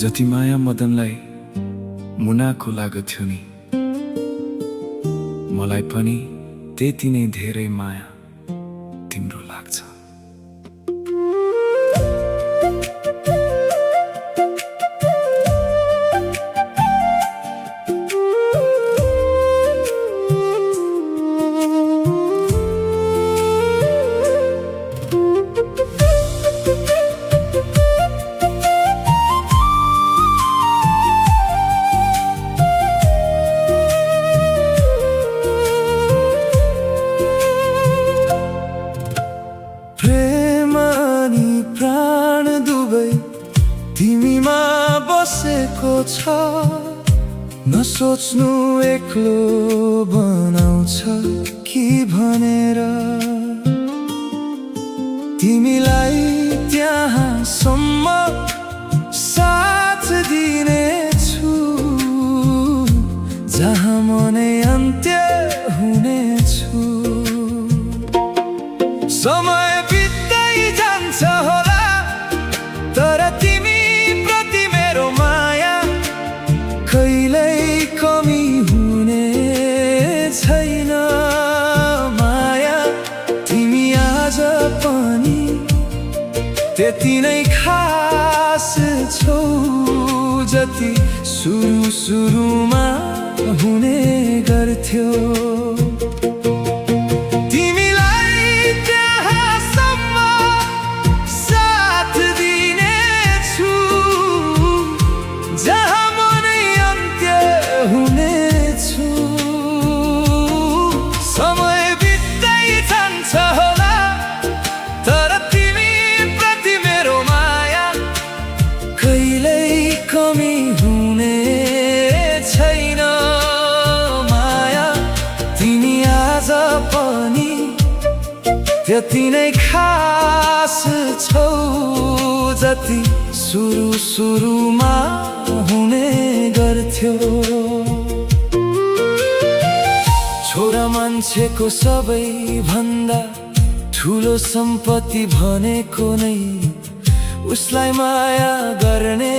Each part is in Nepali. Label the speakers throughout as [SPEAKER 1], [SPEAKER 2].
[SPEAKER 1] जति माया मदनलाई मुनाको लाग्थ्यो नि, मलाई पनि त्यति नै धेरै माया तिम्रो लाग्छ।
[SPEAKER 2] प्रेम अनि प्राण दुवै तिमीमा बसेको छ, नसोच्नु एक्लो बनाउँछ कि भनेर। तिमीलाई त्यहाँसम्म साथ दिनेछु जहाँ म नै अन्त्य हुनेछु। समय बित्दै जान्छ होला, तर तिमी प्रति मेरो माया कहिल्यै कमी हुने छैन। माया तिमी आज पनि त्यति नै खास छौ जति सुरुमा हुने गर्थ्यो। समय बित्दै जान्छ होला, तर तिमी प्रति मेरो माया कहिल्यै कमी हुने छैन। माया तिमी आज पनि त्यति नै खास छौ जति सुरुमा हुने गर्थ्यो। छोरा मान्छेको सबैभन्दा ठुलो सम्पत्ति भनेको नै उसलाई माया गर्ने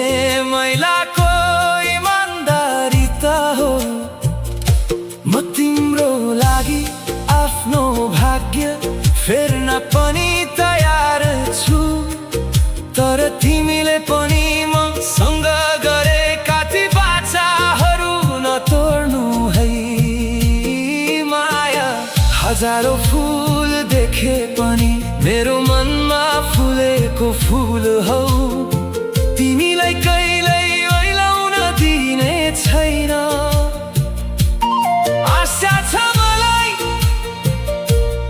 [SPEAKER 2] महिलाको इमानदारिता हो। म तिम्रो लागि आफ्नो भाग्य फेर्न पनि तयार छु, तर तिमीले पनि मसँग गरेका ती बाचाहरू नतोड्नु है। हजारौं फूल देखे पनि मेरो मनमा फुलेको फूल हौ, तिमीलाई कहिल्यै ओइलाउन दिने छैन। आशा छ मलाई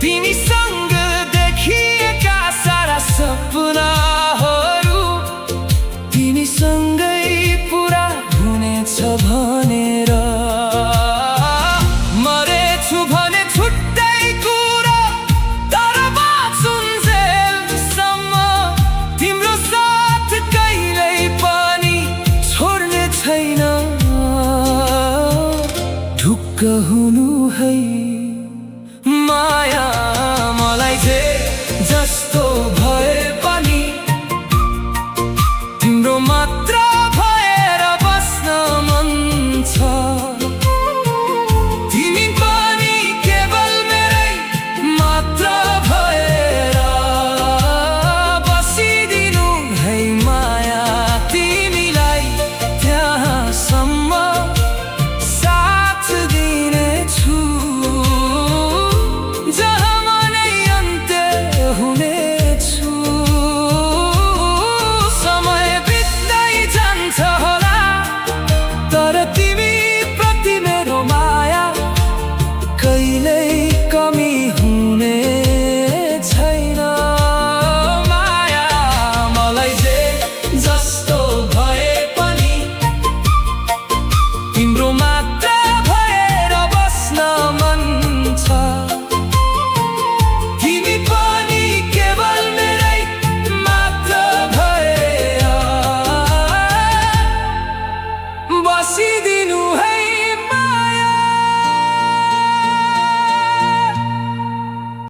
[SPEAKER 2] तिमीसँग देखिएका सारा सपनाहरू तिमीसँगै पुरा हुनेछ भनेर। मरेछु भने छुट्टै कुरा, तर बाँचुन्जेलसम्म तिम्रो साथ कहिल्यै पनि छोड्ने छैन। ढुक्क हुनु है माया मलाई जे जस्तो भए